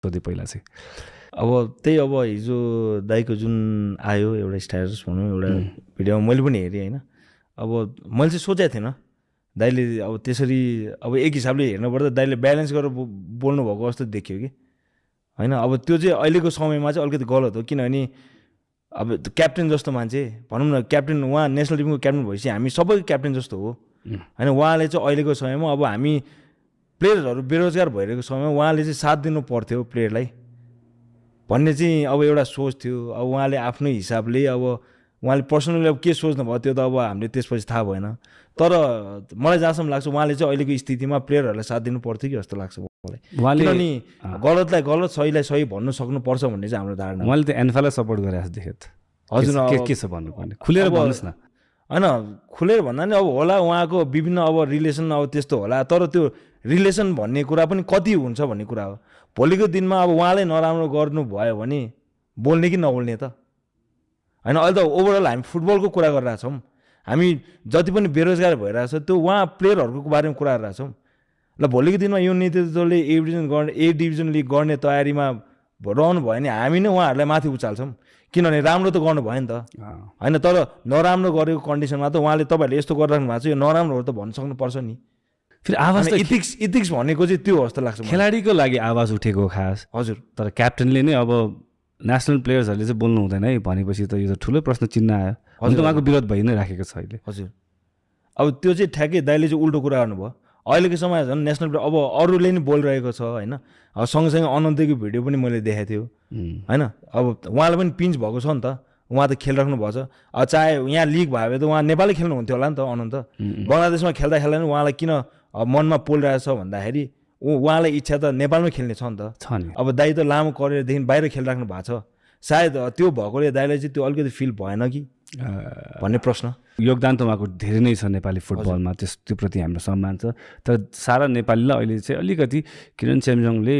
सोधेँ पहिला चाहिँ। अब त्यही अब हिजो दाइको जुन आयो एउटा स्ट्याटस भनौँ एउटा भिडियोमा मैले पनि हेरेँ होइन। अब मैले चाहिँ सोचेको थिएन दाइले अब त्यसरी अब एक हिसाबले हेर्नुपर्दा दाइले ब्यालेन्स गरेर बोल्नु भएको जस्तो देखियो कि होइन। अब त्यो चाहिँ अहिलेको समयमा चाहिँ अलिकति गलत हो, किनभने अब क्याप्टेन जस्तो मान्छे भनौँ न, क्याप्टेन उहाँ नेसनल टिमको क्याप्टेन भएपछि हामी सबैको क्याप्टेन जस्तो हो होइन। उहाँले चाहिँ अहिलेको समयमा अब हामी प्लेयरहरू बेरोजगार भइरहेको समयमा उहाँले चाहिँ साथ दिनु पर्थ्यो प्लेयरलाई भन्ने चाहिँ अब एउटा सोच थियो। अब उहाँले आफ्नै हिसाबले अब उहाँले पर्सनली अब के सोच्नु भयो त्यो त अब हामीले त्यसपछि थाहा भएन। तर मलाई जहाँसम्म लाग्छ उहाँले चाहिँ अहिलेको स्थितिमा प्लेयरहरूलाई साथ दिनु पर्थ्यो कि जस्तो लाग्छ मलाई। किनभने गलतलाई गलत सहीलाई सही भन्नु सक्नुपर्छ भन्ने चाहिँ हाम्रो धारणा। उहाँले त एन्फालाई सपोर्ट गरेर देखेँ त। हजुर के छ भन्नुपर्ने खुलेर भन्नुहोस् न। होइन खुलेर भन्दा नि अब होला उहाँको विभिन्न अब रिलेसन अब त्यस्तो होला, तर त्यो रिलेसन भन्ने कुरा पनि कति हुन्छ भन्ने कुरा हो। भोलिको दिनमा अब उहाँले नराम्रो गर्नु भयो भने बोल्ने कि नबोल्ने त होइन। अहिले त ओभरअल हामी फुटबलको कुरा गरिरहेछौँ, हामी जति पनि बेरोजगार भइरहेछ त्यो उहाँ प्लेयरहरूको बारेमा कुरा गरिरहेछौँ। ल भोलिको दिनमा यो नेतृत्वले ए डिभिजन लिग गर्ने तयारीमा रहनु भयो भने हामी नै उहाँहरूलाई माथि उचाल्छौँ, किनभने राम्रो त गर्नु भयो नि त होइन। तर नराम्रो गरेको कन्डिसनमा त उहाँले तपाईँहरूले यस्तो गरिराख्नु भएको छ, यो नराम्रोहरू त भन्न सक्नुपर्छ नि। फेरि आवाज इथिक्स भनेको चाहिँ त्यो हो जस्तो लाग्छ खेलाडीको लागि आवाज उठेको खास। हजुर तर क्याप्टेनले नै अब नेसनल प्लेयर्सहरूले चाहिँ बोल्नु हुँदैन है भनेपछि त यो त ठुलो प्रश्न चिन्ह आयो। हजुर उहाँको विरोध भइ नै राखेको छ अहिले। हजुर अब त्यो चाहिँ ठ्याक्कै दाइले चाहिँ उल्टो कुरा गर्नुभयो। अहिलेको समय झन् नेसनल प्लेयर अब अरूले नि बोलिरहेको छ होइन। अब सँगसँगै अनन्तको भिडियो पनि मैले देखाएको थियो होइन। अब उहाँलाई पनि पिन्च भएको छ नि त, उहाँ त खेलिराख्नु भएको छ। अब चाहे यहाँ लिग भयो भने त उहाँ नेपालै खेल्नु हुन्थ्यो होला नि त अनन्त। बङ्गलादेशमा खेल्दा नि उहाँलाई किन मनमा पोलिरहेछ भन्दाखेरि उहाँलाई इच्छा त नेपालमै खेल्ने छ नि त। अब दाइ त लामो करियरदेखि बाहिर खेलिराख्नु भएको छ, सायद त्यो भएकोले दाइलाई चाहिँ त्यो अलिकति फिल भएन कि भन्ने प्रश्न। योगदान त उहाँको धेरै नै छ नेपाली फुटबलमा, त्यो प्रति हाम्रो सम्मान छ। तर सारा नेपालीलाई अहिले चाहिँ अलिकति किरण चेम्जोङले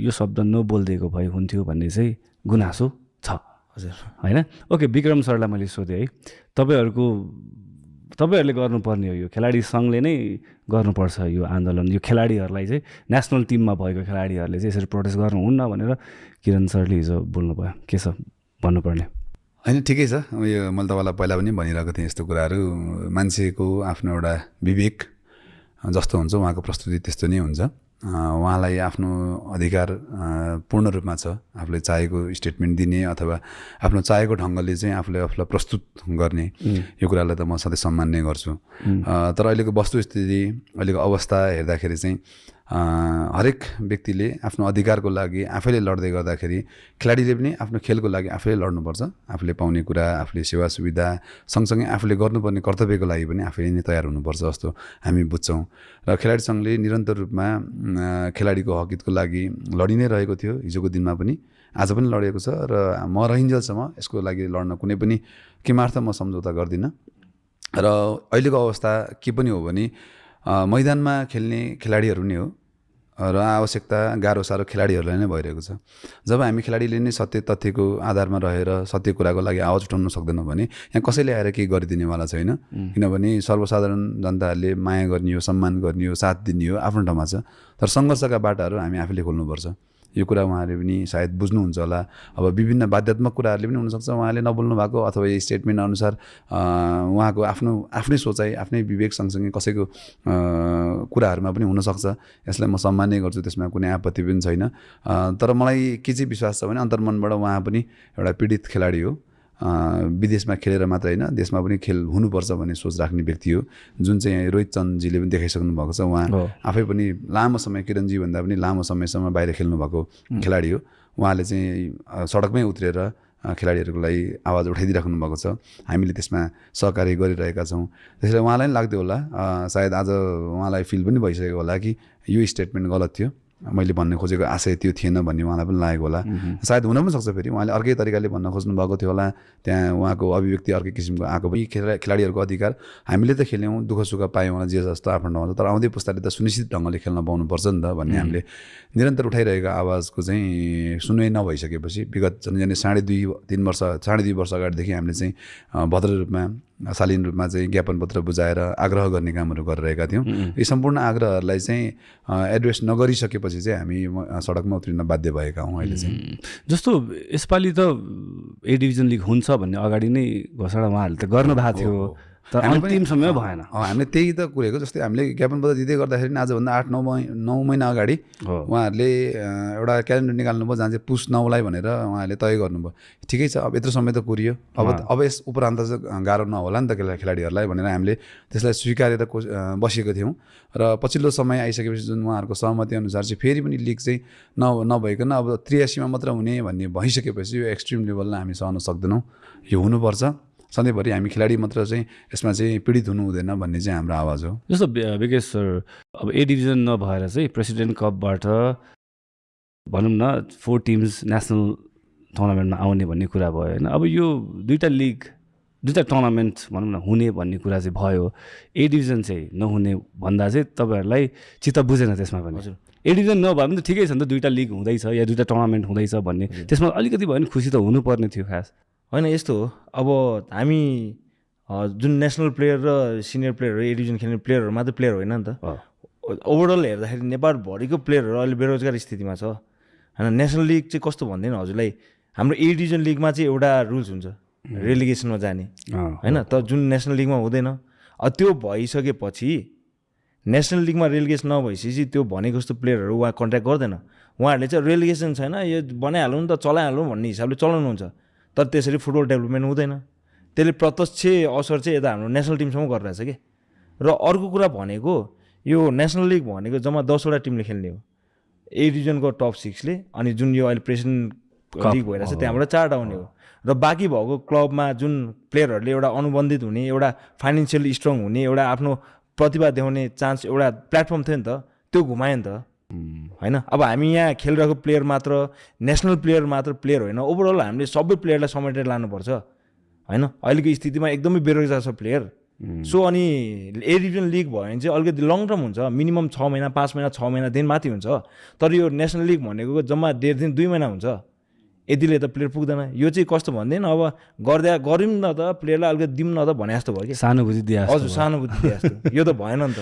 यो शब्द नबोलिदिएको भए हुन्थ्यो भन्ने चाहिँ गुनासो छ। हजुर होइन। ओके विक्रम सरलाई मैले सोधेँ है, तपाईँहरूले गर्नुपर्ने हो यो खेलाडी सङ्घले नै गर्नुपर्छ यो आन्दोलन, यो खेलाडीहरूलाई चाहिँ नेसनल टिममा भएको खेलाडीहरूले चाहिँ यसरी प्रोटेस्ट गर्नुहुन्न भनेर किरण सरले हिजो बोल्नुभयो, के छ भन्नुपर्ने? होइन ठिकै छ। यो मैले तपाईँलाई पहिला पनि भनिरहेको थिएँ, यस्तो कुराहरू मान्छेको आफ्नो एउटा विवेक जस्तो हुन्छ, उहाँको प्रस्तुति त्यस्तो नै हुन्छ। उहाँलाई आफ्नो अधिकार पूर्ण रूपमा छ, आफूले चाहेको स्टेटमेन्ट दिने अथवा आफ्नो चाहेको ढङ्गले चाहिँ आफूलाई प्रस्तुत गर्ने, यो कुरालाई त म सधैँ सम्मान नै गर्छु। तर अहिलेको वस्तुस्थिति अहिलेको अवस्था हेर्दाखेरि चाहिँ हरेक व्यक्तिले आफ्नो अधिकारको लागि आफैले लड्दै गर्दाखेरि खेलाडीले पनि आफ्नो खेलको लागि आफैले लड्नुपर्छ। आफूले पाउने कुरा, आफूले सेवा सुविधा सँगसँगै आफूले गर्नुपर्ने कर्तव्यको लागि पनि आफैले नै तयार हुनुपर्छ जस्तो हामी बुझ्छौँ। र खेलाडी सङ्घले निरन्तर रूपमा खेलाडीको हकितको लागि लडि नै रहेको थियो, हिजोको दिनमा पनि आज पनि लडेको छ। र म रहिन्जेलसम्म यसको लागि लड्न कुनै पनि केमार्थ म सम्झौता गर्दिनँ। र अहिलेको अवस्था के पनि हो भने मैदानमा खेल्ने खेलाडीहरू नै हो र आवश्यकता गाह्रो साह्रो खेलाडीहरूलाई नै भइरहेको छ। जब हामी खेलाडीले नै सत्य तथ्यको आधारमा रहेर सत्य कुराको लागि आवाज उठाउन सक्दैनौँ भने यहाँ कसैले आएर केही गरिदिनेवाला छैन। किनभने सर्वसाधारण जनताहरूले माया गर्ने हो, सम्मान गर्ने हो, साथ दिने हो, आफ्नो ठाउँमा छ। तर सङ्घर्षका बाटाहरू हामी आफैले खोल्नुपर्छ। यो कुरा उहाँहरूले पनि सायद बुझ्नुहुन्छ होला। अब विभिन्न बाध्यात्मक कुराहरूले पनि हुनसक्छ उहाँले नबोल्नु भएको, अथवा यो स्टेटमेन्ट अनुसार उहाँको आफ्नै सोचाइ, आफ्नै विवेक सँगसँगै कसैको कुराहरूमा पनि हुनसक्छ। यसलाई म सम्मान नै गर्छु, त्यसमा कुनै आपत्ति पनि छैन। तर मलाई के चाहिँ विश्वास छ भने अन्तर्मनबाट उहाँ पनि एउटा पीडित खेलाडी हो। विदेशमा खेलेर मात्र होइन, देशमा पनि खेल हुनुपर्छ भन्ने सोच राख्ने व्यक्ति हो, जुन चाहिँ रोहित चन्दजीले पनि देखाइसक्नु भएको छ। उहाँ आफै पनि लामो समय, किरणजी भन्दा पनि लामो समयसम्म बाहिर खेल्नु भएको खेलाडी हो। उहाँले चाहिँ सडकमै उत्रेर खेलाडीहरूको लागि आवाज उठाइदिइराख्नु भएको छ, हामीले त्यसमा सहकार्य गरिरहेका छौँ। त्यसैले उहाँलाई पनि लाग्थ्यो होला, सायद आज उहाँलाई फिल पनि भइसकेको होला कि यो स्टेटमेन्ट गलत थियो, मैले भन्ने खोजेको आशय त्यो थिएन भन्ने उहाँलाई पनि लागेको होला। सायद हुन पनि सक्छ, फेरि उहाँले अर्कै तरिकाले भन्न खोज्नु भएको थियो होला, त्यहाँ उहाँको अभिव्यक्ति अर्कै किसिमको आएको पनि। खेलाडीहरूको अधिकार हामीले त खेल्यौँ, दुःख सुख पायौँ होला, जे जस्तो आफ्नो ठाउँमा छ। तर आउँदै पुस्ताले त सुनिश्चित ढङ्गले खेल्न पाउनुपर्छ नि त भन्ने हामीले निरन्तर उठाइरहेको आवाजको चाहिँ सुनवाई नभइसकेपछि विगत झन् 2.5 वर्ष अगाडिदेखि हामीले चाहिँ भद्र रूपमा शालीन रूपमा चाहिँ ज्ञापन पत्र बुझाएर आग्रह गर्ने कामहरू गरिरहेका थियौँ। यी सम्पूर्ण आग्रहहरूलाई चाहिँ एड्रेस नगरिसकेपछि चाहिँ हामी सडकमा उत्रिन बाध्य भएका हौँ अहिले चाहिँ। जस्तो यसपालि त ए डिभिजन लिग हुन्छ भन्ने अगाडि नै घोषणा उहाँहरूले त गर्नु भएको थियो, तर अन्तिम समय भएन। हामीले त्यही त कुरेको, जस्तै हामीले ज्ञापन पत्र दिँदै गर्दाखेरि आजभन्दा 8-9 महिना अगाडि उहाँहरूले एउटा क्यालेन्डर निकाल्नुभयो जहाँ चाहिँ पुस 9लाई भनेर उहाँहरूले तय गर्नुभयो। ठिकै छ, अब यत्रो समय त कुरियो, अब यस उपरान्त चाहिँ गाह्रो नहोला नि त खेलाडीहरूलाई भनेर हामीले त्यसलाई स्वीकारेर बसेको थियौँ। र पछिल्लो समय आइसकेपछि जुन उहाँहरूको सहमति अनुसार चाहिँ फेरि पनि लिग चाहिँ नभइकन अब 83मा मात्र हुने भन्ने भइसकेपछि यो एक्सट्रिम लेभललाई हामी सहन सक्दैनौँ। यो हुनुपर्छ, सधैँभरि हामी खेलाडी मात्र चाहिँ यसमा चाहिँ पीडित हुनु हुँदैन भन्ने चाहिँ हाम्रो आवाज हो। जस्तो विकेश सर, अब ए डिभिजन नभएर चाहिँ प्रेसिडेन्ट कपबाट भनौँ न 4 टिम्स नेसनल टुर्नामेन्टमा आउने भन्ने कुरा भयो होइन। अब यो दुईवटा टुर्नामेन्ट भनौँ न हुने भन्ने कुरा चाहिँ भयो, ए डिभिजन चाहिँ नहुने भन्दा चाहिँ तपाईँहरूलाई चित्त बुझेन त्यसमा पनि? ए डिभिजन नभए पनि त ठिकै छ नि त, 2टा लिग हुँदैछ या 2टा टुर्नामेन्ट हुँदैछ भन्ने, त्यसमा अलिकति भयो भने खुसी त हुनुपर्ने थियो खास, होइन? यस्तो हो, अब हामी जुन नेसनल प्लेयर र सिनियर प्लेयरहरू ए डिभिजन खेल्ने प्लेयरहरू मात्रै प्लेयर होइन नि त। ओभरअल हेर्दाखेरि नेपालभरिको प्लेयरहरू अहिले बेरोजगार स्थितिमा छ होइन। नेसनल लिग चाहिँ कस्तो भन्दैन हजुरलाई, हाम्रो ए डिभिजन लिगमा चाहिँ एउटा रुल्स हुन्छ रेलिगेसनमा जाने होइन, तर जुन नेसनल लिगमा हुँदैन। त्यो भइसकेपछि नेसनल लिगमा रेलिगेसन नभइसकेपछि त्यो भनेको जस्तो प्लेयरहरू उहाँ कन्ट्र्याक्ट गर्दैन। उहाँहरूले चाहिँ रेलिगेसन छैन, यो बनाइहालौँ नि त, चलाइहालौँ भन्ने हिसाबले चलाउनुहुन्छ, तर त्यसरी फुटबल डेभलपमेन्ट हुँदैन। त्यसले प्रत्यक्ष असर चाहिँ यता हाम्रो नेसनल टिमसम्म गरिरहेछ कि। र अर्को कुरा भनेको यो नेसनल लिग भनेको जम्मा 10वटा टिमले खेल्ने हो, ए डिभिजनको टप 6ले, अनि जुन यो अहिले प्रेसिडेन्ट लिग भइरहेछ त्यहाँबाट 4 आउने हो। र बाँकी भएको क्लबमा जुन प्लेयरहरूले एउटा अनुबन्धित हुने, एउटा फाइनेन्सियली स्ट्रङ हुने, एउटा आफ्नो प्रतिभा देखाउने चान्स, एउटा प्लेटफर्म थियो नि त, त्यो घुमायो नि त होइन। अब हामी यहाँ खेलिरहेको प्लेयर मात्र, नेसनल प्लेयर मात्र प्लेयर होइन, ओभरअल हामीले सबै प्लेयरलाई समेटेर लानुपर्छ होइन। अहिलेको स्थितिमा एकदमै बेरोजगार छ प्लेयर। सो अनि ए डिभिजन लिग भयो भने चाहिँ अलिकति लङ टर्म हुन्छ, मिनिमम 6 महिना 5 महिना 6 महिनादेखि माथि हुन्छ। तर यो नेसनल लिग भनेको जम्मा 1.5 दिन 2 महिना हुन्छ, यतिले त प्लेयर पुग्दैन। यो चाहिँ कस्तो भन्दैन, अब गऱ्यौँ न त प्लेयरलाई अलिकति दिउँ न त भने जस्तो भयो कि, सहानुभूति दिए। हजुर, सहानुभूति दिए जस्तो। यो त भएन नि त,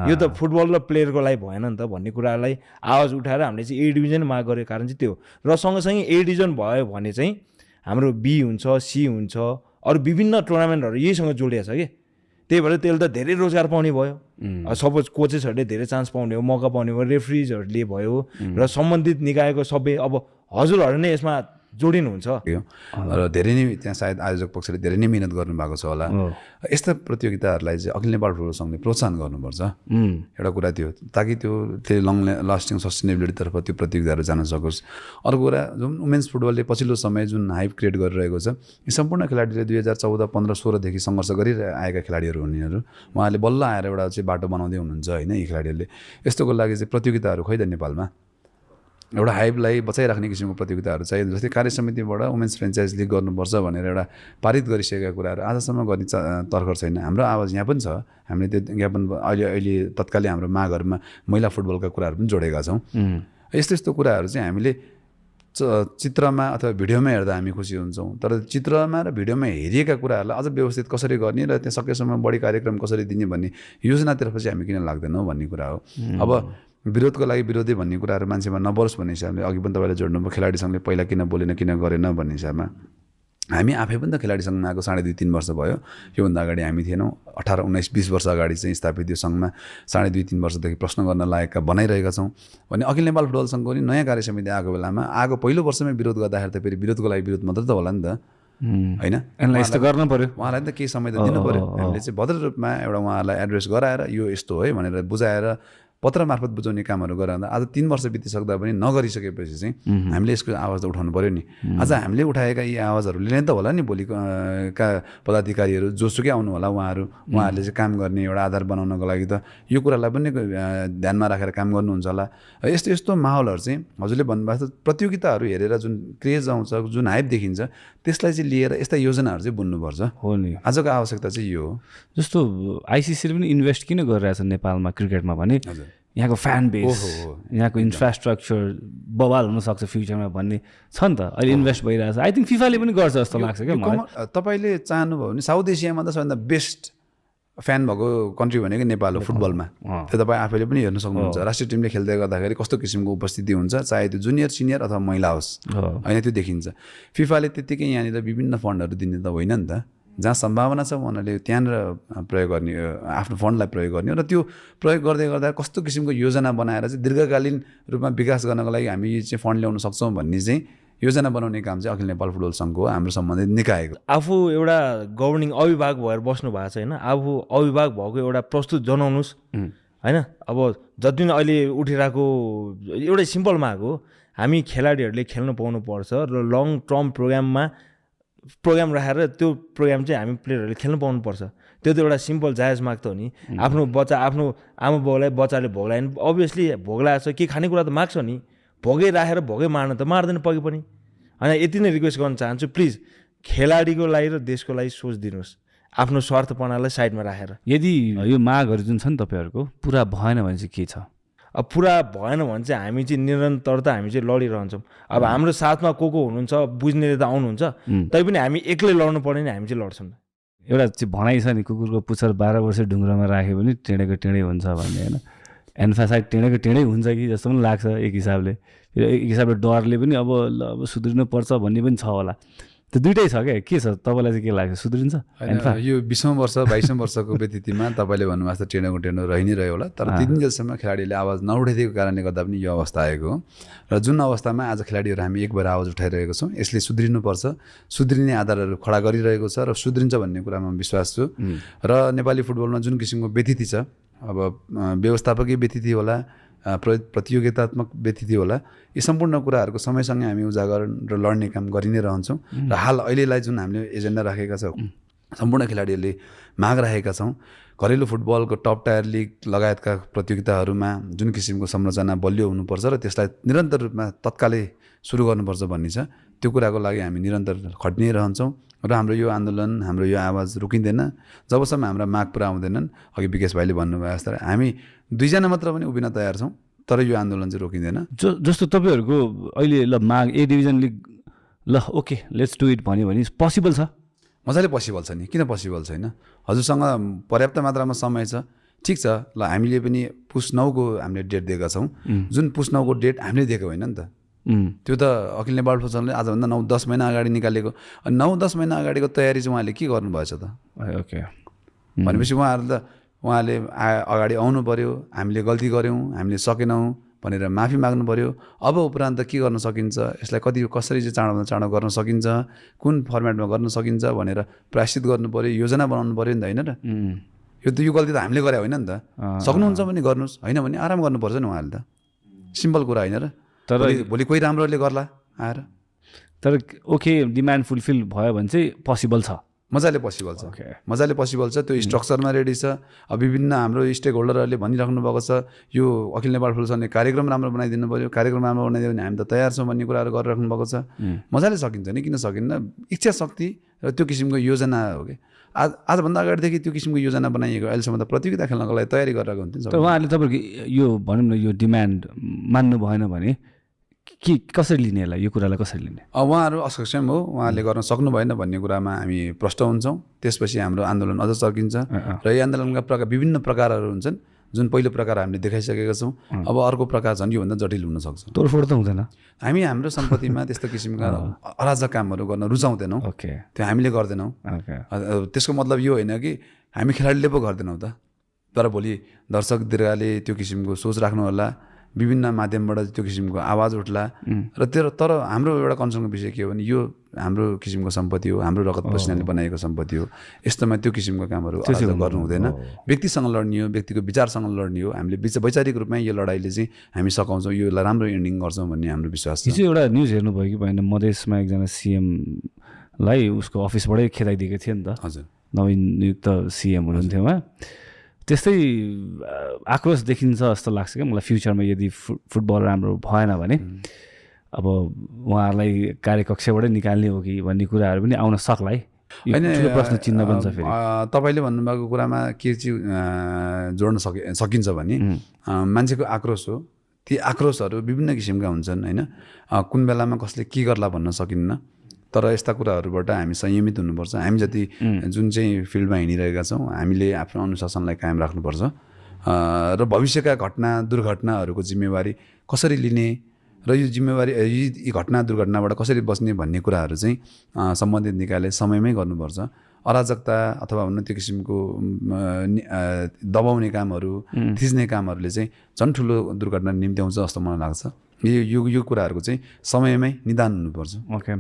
यो त फुटबल र प्लेयरको लागि भएन नि त भन्ने कुरालाई आवाज उठाएर हामीले चाहिँ ए डिभिजन माग गरेको कारण चाहिँ त्यो। र सँगसँगै ए डिभिजन भयो भने चाहिँ हाम्रो बी हुन्छ, सी हुन्छ, अरू विभिन्न टुर्नामेन्टहरू यहीसँग जोडिएको छ कि। त्यही भएर त्यसले त धेरै रोजगार पाउने भयो। सपोज कोचेसहरूले धेरै चान्स पाउने हो, मौका पाउने भयो, रेफ्रिजहरूले भयो, र सम्बन्धित निकायको सबै अब हजुरहरू नै यसमा जोडिनुहुन्छ। र धेरै नै त्यहाँ सायद आयोजक पक्षले धेरै नै मिहिनेत गर्नुभएको छ होला। यस्ता प्रतियोगिताहरूलाई चाहिँ अखिल नेपाल फुटबल सङ्घले प्रोत्साहन गर्नुपर्छ, एउटा कुरा त्यो, ताकि त्यो लङ लास्टिङ सस्टेनेबिलिटीतर्फ त्यो प्रतियोगिताहरू जान सकोस्। अर्को कुरा, जुन वुमेन्स फुटबलले पछिल्लो समय जुन हाइप क्रिएट गरिरहेको छ, यी सम्पूर्ण खेलाडीले 2014, 15, 16देखि सङ्घर्ष गरिआएका खेलाडीहरू हुन् यिनीहरू। उहाँहरूले बल्ल आएर एउटा चाहिँ बाटो बनाउँदै हुनुहुन्छ होइन। यी खेलाडीहरूले यस्तोको लागि चाहिँ प्रतियोगिताहरू खोइ त नेपालमा एउटा हाइपलाई बचाइराख्ने किसिमको प्रतियोगिताहरू चाहियो। जस्तै कार्य समितिबाट वुमेन्स फ्रेन्चाइज लिग गर्नुपर्छ भनेर एउटा पारित गरिसकेका कुराहरू आजसम्म गर्ने तर्खर छैन। हाम्रो आवाज यहाँ पनि छ, हामीले त्यो ज्ञापन अहिले तत्कालै हाम्रो मागहरूमा महिला फुटबलका कुराहरू पनि जोडेका छौँ। यस्तो कुराहरू चाहिँ हामीले चित्रमा अथवा भिडियोमा हेर्दा हामी खुसी हुन्छौँ, तर चित्रमा र भिडियोमा हेरिएका कुराहरूलाई अझ व्यवस्थित कसरी गर्ने र त्यहाँ सकेसम्म बढी कार्यक्रम कसरी दिने भन्ने योजनातर्फ चाहिँ हामी किन लाग्दैनौँ भन्ने कुरा हो। अब विरोधको लागि विरोधी भन्ने कुराहरू मान्छेमा नबरोस् भन्ने हिसाबले अघि पनि तपाईँले जोड्नुभयो, खेलाडी सङ्घले पहिला किन बोलेन, किन गरेन भन्ने हिसाबमा हामी आफै पनि त खेलाडी सङ्घमा आएको 2.5-3 वर्ष भयो। योभन्दा अगाडि हामी थिएनौँ। 18, 19, 20 वर्ष अगाडि चाहिँ स्थापित यो सङ्घमा 2.5-3 वर्षदेखि प्रश्न गर्न लागेका बनाइरहेका छौँ भने अखिल नेपाल फुटबल सङ्घको नि नयाँ कार्य समिति आएको बेलामा आएको पहिलो वर्षमै विरोध गर्दाखेरि त फेरि विरोधको लागि विरोध मात्रै त होला नि त होइन। एनालाइज त गर्न पर्यो, उहाँलाई त केही समय त दिनु पर्यो। हामीले चाहिँ भद्र रूपमा एउटा उहाँहरूलाई एड्रेस गराएर यो यस्तो है भनेर बुझाएर पत्र मार्फत बुझाउने कामहरू गराउँदा आज 3 वर्ष बितिसक्दा पनि नगरिसकेपछि चाहिँ हामीले यसको आवाज त उठाउनु पऱ्यो नि। आज हामीले उठाएका यी आवाजहरूले नै त होला नि भोलिका पदाधिकारीहरू जोसुकै आउनु होला, उहाँहरूले चाहिँ काम गर्ने एउटा आधार बनाउनको लागि त यो कुरालाई पनि ध्यानमा राखेर काम गर्नुहुन्छ होला। यस्तो माहौलहरू चाहिँ हजुरले भन्नुभएको प्रतियोगिताहरू हेरेर जुन क्रेज आउँछ, जुन हाइप देखिन्छ, त्यसलाई चाहिँ लिएर यस्ता योजनाहरू चाहिँ बुन्नुपर्छ। हो नि, आजको आवश्यकता चाहिँ यो हो। जस्तो आइसिसीले पनि इन्भेस्ट किन गरिरहेछ नेपालमा क्रिकेटमा भने यहाँको फ्यान बेस यहाँको इन्फ्रास्ट्रक्चर बवाल हुनसक्छ फ्युचरमा भन्ने छ नि त अहिले इन्भेस्ट भइरहेको छ आई थिङ्क फिफाले पनि गर्छ जस्तो लाग्छ क्या मलाई तपाईँले चाहनुभयो भने साउथ एसियामा त सबैभन्दा बेस्ट फ्यान भएको कन्ट्री भनेको नेपाल हो फुटबलमा त्यो तपाईँ आफैले पनि हेर्न सक्नुहुन्छ राष्ट्रिय टिमले खेल्दै गर्दाखेरि कस्तो किसिमको उपस्थिति हुन्छ चाहे त्यो जुनियर सिनियर अथवा महिला होस् होइन त्यो देखिन्छ फिफाले त्यत्तिकै यहाँनिर विभिन्न फन्डहरू दिने त होइन नि त जहाँ सम्भावना छ उनीहरूले त्यहाँनिर प्रयोग गर्ने आफ्नो फन्डलाई प्रयोग गर्ने र त्यो प्रयोग गर्दै गर्दा कस्तो किसिमको योजना बनाएर चाहिँ दीर्घकालीन रूपमा विकास गर्नको लागि हामी चाहिँ फन्ड ल्याउन सक्छौँ भन्ने चाहिँ योजना बनाउने काम चाहिँ अखिल नेपाल फुटबल सङ्घको हो हाम्रो सम्बन्धित निकायको आफू एउटा गभर्निङ अभिभावक भएर बस्नु भएको छ होइन आफू अभिभावक भएको एउटा प्रस्तुत जनाउनुहोस् होइन अब जति पनि अहिले उठिरहेको एउटै सिम्पल माग हो हामी खेलाडीहरूले खेल्न पाउनुपर्छ र लङ टर्म प्रोग्राम राखेर त्यो प्रोग्राम चाहिँ हामी प्लेयरहरूले खेल्न पाउनुपर्छ त्यो त एउटा सिम्पल जायज माग त हो नि आफ्नो बच्चा आफ्नो आमा बाउलाई बच्चाले भोग्लायो भने अभियसली भोग्लाएको छ के खानेकुरा त माग्छ नि भोगै राखेर भोगै मार्न त मार्दैन पक्कै पनि होइन यति नै रिक्वेस्ट गर्न चाहन्छु प्लिज खेलाडीको लागि र देशको लागि सोचिदिनुहोस् आफ्नो स्वार्थपनालाई साइडमा राखेर यदि यो मागहरू जुन छ नि तपाईँहरूको पुरा भएन भने चाहिँ के छ अब पुरा भएन भने चाहिँ हामी चाहिँ निरन्तरता हामी चाहिँ लडिरहन्छौँ अब हाम्रो साथमा को हुनुहुन्छ बुझ्नेले त आउनुहुन्छ तैपनि हामी एक्लै लड्नु पर्ने नि हामी चाहिँ लड्छौँ एउटा चाहिँ भनाइ छ नि कुकुरको पुच्छर 12 वर्ष ढुङ्ग्रोमा राख्यो भने टेँडेको टेँडै हुन्छ भन्ने होइन एन्फासाइड टेँडेको टेँडै हुन्छ कि जस्तो पनि लाग्छ एक हिसाबले एक हिसाबले डरले पनि अब सुध्रिनु पर्छ भन्ने पनि छ होला त्यो दुइटै छ क्या के छ तपाईँलाई चाहिँ के लाग्छ सुध्रिन्छ यो 20औं वर्ष 22औं वर्षको व्यतिथिमा तपाईँले भन्नुभएको छ टेँडोको टेँडो रहि नै रह्यो होला तर त्यतिन्जेलसम्म खेलाडीले आवाज नउठाइदिएको कारणले गर्दा पनि यो अवस्था आएको हो र जुन अवस्थामा आज खेलाडीहरू हामी एक भएर आवाज उठाइरहेको छौँ यसले सुध्रिनुपर्छ सुध्रिने आधारहरू खडा गरिरहेको छ र सुध्रिन्छ भन्ने कुरामा विश्वास छु र नेपाली फुटबलमा जुन किसिमको व्यतिथि छ अब व्यवस्थापकीय व्यतिथि होला प्रतियोगितात्मक व्यतिथि होला यी सम्पूर्ण कुराहरूको समयसँगै हामी उजागर र लड्ने काम गरि नै रहन्छौँ र हाल अहिलेलाई जुन हामीले एजेन्डा राखेका छौँ सम्पूर्ण खेलाडीहरूले माग राखेका छौँ घरेलु फुटबलको टप टायर लिग लगायतका प्रतियोगिताहरूमा जुन किसिमको संरचना बलियो हुनुपर्छ र त्यसलाई निरन्तर रूपमा तत्कालै सुरु गर्नुपर्छ भन्ने छ त्यो कुराको लागि हामी निरन्तर खट्नै रहन्छौँ र हाम्रो यो आन्दोलन हाम्रो यो आवाज रोकिँदैन जबसम्म हाम्रा माग पुरा हुँदैनन् अघि विकेश भाइले भन्नुभयो जस्तो हामी दुईजना मात्र पनि उभिन तयार छौँ तर यो आन्दोलन चाहिँ रोकिँदैन जस्तो तपाईँहरूको अहिले ल माग ए डिभिजन लिग ल ओके लेट्स डु इट भन्यो भने पोसिबल छ मजाले पोसिबल छ नि किन पोसिबल छैन हजुरसँग पर्याप्त मात्रामा समय छ ठिक छ ल हामीले पनि पुस 9 को हामीले डेट दिएका छौँ जुन पुस 9 को डेट हामीले दिएको होइन नि त त्यो त अखिल नेपाल फुटबलले आजभन्दा 9-10 महिना अगाडि निकालेको 9-10 महिना अगाडिको तयारी चाहिँ उहाँले के गर्नुभएछ त ओके भनेपछि उहाँले अगाडि आउनु पर्यो हामीले गल्ती गऱ्यौँ हामीले सकेनौँ भनेर माफी माग्नु पर्यो अब उपरान्त के गर्न सकिन्छ यसलाई कसरी चाहिँ चाँडोभन्दा चाँडो गर्न सकिन्छ कुन फर्मेटमा गर्न सकिन्छ भनेर प्रायश्चित गर्नु पर्यो योजना बनाउनु पर्यो नि त होइन र यो गल्ती त हामीले गरे होइन नि त सक्नुहुन्छ भने गर्नुहोस् होइन भने आराम गर्नुपर्छ नि उहाँले त सिम्पल कुरा होइन र तर भोलि कोही राम्रोले गर्ला आएर तर ओके डिमान्ड फुलफिल भयो भने चाहिँ पोसिबल छ मजाले पोसिबल छ मजाले पोसिबल छ त्यो स्ट्रक्चरमा रेडी छ अब विभिन्न हाम्रो स्टेक होल्डरहरूले भनिराख्नु भएको छ यो अखिल नेपाल फुटबल सङ्घले कार्यक्रम राम्रो बनाइदिनु पर्यो कार्यक्रम राम्रो बनाइदियो भने हामी त तयार छौँ भन्ने कुराहरू गरिराख्नु भएको छ मजाले सकिन्छ नि किन सकिन्न इच्छा शक्ति र त्यो किसिमको योजना हो कि आजभन्दा अगाडिदेखि त्यो किसिमको योजना बनाइएको अहिलेसम्म त प्रतियोगिता खेल्नको लागि तयारी गरिरहेको हुन्थ्यो तर उहाँहरूले तपाईँको यो भनौँ न यो डिमान्ड मान्नु भएन भने के कसरी लिने यसलाई यो कुरालाई कसरी लिने उहाँहरू असक्षम हो उहाँहरूले गर्न सक्नु भएन भन्ने कुरामा हामी प्रष्ट हुन्छौँ त्यसपछि हाम्रो आन्दोलन अझ चर्किन्छ र यो आन्दोलनका विभिन्न प्रकारहरू हुन्छन् जुन पहिलो प्रकार हामीले देखाइसकेका छौँ अब अर्को प्रकार झन् योभन्दा जटिल हुनसक्छ तोडफोड त हुँदैन हामी हाम्रो सम्पत्तिमा त्यस्तो किसिमका अराजक कामहरू गर्न रुचाउँदैनौँ त्यो हामीले गर्दैनौँ त्यसको मतलब यो होइन कि हामी खेलाडीले पो गर्दैनौँ त तर भोलि दर्शक दीर्घले त्यो किसिमको सोच राख्नु होला विभिन्न माध्यमबाट त्यो किसिमको आवाज उठ्ला र तर हाम्रो एउटा कन्सर्नको विषय के हो भने यो हाम्रो किसिमको सम्पत्ति हो हाम्रो रगत पसिनाले बनाएको सम्पत्ति हो यस्तोमा त्यो किसिमको कामहरू गर्नु हुँदैन व्यक्तिसँग लड्ने हो व्यक्तिको विचारसँग लड्ने हो हामीले वैचारिक रूपमा यो लडाइँले चाहिँ हामी सकाउँछौँ योलाई राम्रो एन्डिङ गर्छौँ भन्ने हाम्रो विश्वास छ। एउटा न्युज हेर्नुभयो कि भएन मधेसमा एकजना सिएमलाई उसको अफिसबाटै खेदाइदिएको थियो नि त हजुर नवनियुक्त सिएम हुनुहुन्थ्यो उहाँ त्यस्तै आक्रोश देखिन्छ जस्तो लाग्छ क्या मलाई फ्युचरमा यदि फुटबल राम्रो भएन भने अब उहाँहरूलाई कार्यकक्षबाटै निकाल्ने हो कि भन्ने कुराहरू पनि आउन सक्ला है ठुलो प्रश्न चिन्ह बन्छ फेरि। तपाईँले भन्नुभएको कुरामा के चाहिँ जोड्न सकिन्छ भने मान्छेको आक्रोश हो। ती आक्रोशहरू विभिन्न किसिमका हुन्छन् होइन। कुन बेलामा कसले के गर्ला भन्न सकिन्न, तर यस्ता कुराहरूबाट हामी संयमित हुनुपर्छ। हामी जति जुन चाहिँ फिल्डमा हिँडिरहेका छौँ हामीले आफ्नो अनुशासनलाई कायम राख्नुपर्छ र भविष्यका घटना दुर्घटनाहरूको जिम्मेवारी कसरी लिने र यो जिम्मेवारी यी घटना दुर्घटनाबाट कसरी बच्ने भन्ने कुराहरू चाहिँ सम्बन्धित निकायले समयमै गर्नुपर्छ। अराजकता अथवा भन्नु त्यो किसिमको दबाउने कामहरू थिच्ने कामहरूले चाहिँ झन् ठुलो दुर्घटना निम्त्याउँछ जस्तो मलाई लाग्छ। यो कुराहरूको चाहिँ समयमै निदान हुनुपर्छ। ओके,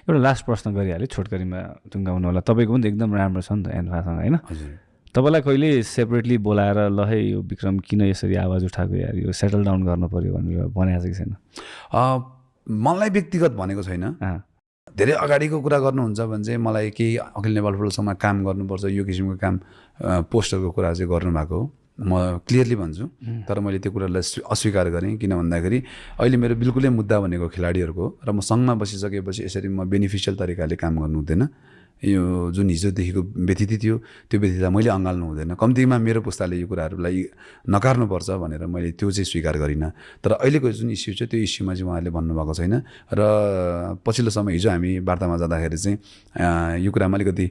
एउटा लास्ट प्रश्न गरिहालेँ छोटकरीमा टुङ्गाउनु होला। तपाईँको पनि एकदम राम्रो छ नि त एन्फासँग होइन। हजुर, तपाईँलाई कहिले सेपरेटली बोलाएर ल है यो विक्रम किन यसरी आवाज उठाएको यार, यो सेटल डाउन गर्नु पऱ्यो भनेर भनेको कि छैन? मलाई व्यक्तिगत भनेको छैन। धेरै अगाडिको कुरा गर्नुहुन्छ भने चाहिँ मलाई केही अखिल नेपाल फुटबल सङ्घमा काम गर्नुपर्छ यो किसिमको काम पोस्टरको कुरा चाहिँ गर्नुभएको हो, म क्लियरली भन्छु। तर मैले त्यो कुरालाई अस्वीकार गरेँ, किन भन्दाखेरि अहिले मेरो बिल्कुलै मुद्दा भनेको खेलाडीहरूको र म सङ्घमा बसिसकेपछि यसरी म बेनिफिसियल तरिकाले काम गर्नु हुँदैन। यो जुन हिजोदेखिको व्यथिति थियो त्यो व्यथितलाई मैले अँगाल्नु हुँदैन। कम्तीमा मेरो पुस्ताले यो कुराहरूलाई नकार्नुपर्छ भनेर मैले त्यो चाहिँ स्वीकार गरिनँ। तर अहिलेको जुन इस्यु छ त्यो इस्युमा चाहिँ उहाँहरूले भन्नुभएको छैन। र पछिल्लो समय हिजो हामी वार्तामा जाँदाखेरि चाहिँ यो कुरामा अलिकति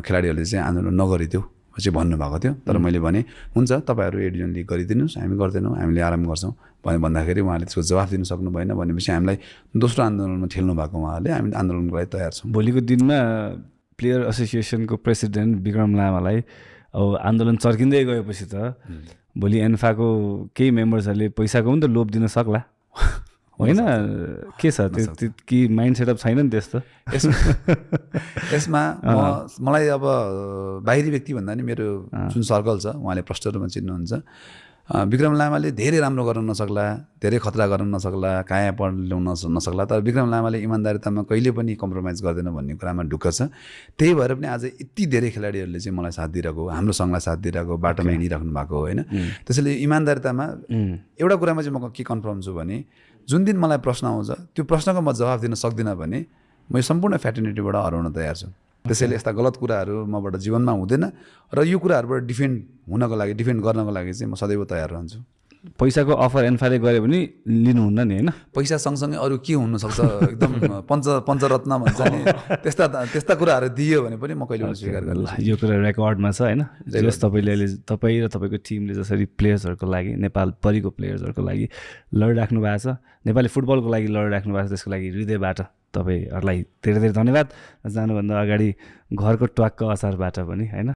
खेलाडीहरूले चाहिँ आन्दोलन नगरिदेऊ चाहिँ भन्नुभएको थियो। तर मैले भने हुन्छ तपाईँहरू एडिजन लिग गरिदिनुहोस्, हामी गर्दैनौँ, हामीले आराम गर्छौँ भन्दाखेरि उहाँले त्यसको जवाफ दिनु सक्नु भएन। भनेपछि हामीलाई दोस्रो आन्दोलनमा ठेल्नु भएको उहाँहरूले, हामी आन्दोलनको लागि तयार छौँ। भोलिको दिनमा प्लेयर एसोसिएसनको प्रेसिडेन्ट विक्रम लामालाई अब आन्दोलन चर्किँदै गएपछि त भोलि एन्फाको केही मेम्बर्सहरूले पैसाको पनि त लोभ दिन सक्ला होइन? के छ त्यो कि माइन्ड सेटअप छैन नि त्यस्तो? यसमा मलाई अब बाहिरी व्यक्ति भन्दा नि मेरो जुन सर्कल छ उहाँले प्रष्ट रूपमा चिन्नुहुन्छ। विक्रम लामाले धेरै राम्रो गर्न नसक्ला, धेरै खतरा गर्न नसक्ला, कायापन ल्याउन नसक्ला, तर विक्रम लामाले इमान्दारितामा कहिले पनि कम्प्रोमाइज गर्दैन भन्ने कुरामा ढुक्क छ। त्यही भएर पनि आज यति धेरै खेलाडीहरूले चाहिँ मलाई साथ दिइरहेको, हाम्रो सङ्घलाई साथ दिइरहेको, बाटोमा हिँडिराख्नु भएको होइन। त्यसैले इमान्दारितामा एउटा कुरामा चाहिँ म के कन्फर्म छु भने जुन दिन मलाई प्रश्न आउँछ त्यो प्रश्नको म जवाफ दिन सक्दिनँ भने म यो सम्पूर्ण फ्याटर्निटीबाट हराउन तयार छु। त्यसैले यस्ता गलत कुराहरू मबाट जीवनमा हुँदैन र यो कुराहरूबाट डिफेन्ड गर्नको लागि चाहिँ म सदैव तयार रहन्छु। पैसाको अफर एन्फाले गऱ्यो भने लिनुहुन्न नि होइन? पैसा सँगसँगै अरू के हुनसक्छ, एकदम पञ्चरत्न भन्छ नि त्यस्ता कुराहरू दियो भने पनि म कहिले पनि स्वीकार गर्छु। यो कुरा रेकर्डमा छ होइन? जस तपाईँले अहिले तपाईँ र तपाईँको टिमले जसरी प्लेयर्सहरूको लागि, नेपाल परिको प्लेयर्सहरूको लागि लडिराख्नु भएको छ, नेपाली फुटबलको लागि लडिराख्नु भएको छ, त्यसको लागि हृदयबाट तपाईँहरूलाई धेरै धेरै धन्यवाद। जानुभन्दा अगाडि घरको ट्वाक्क अचारबाट पनि होइन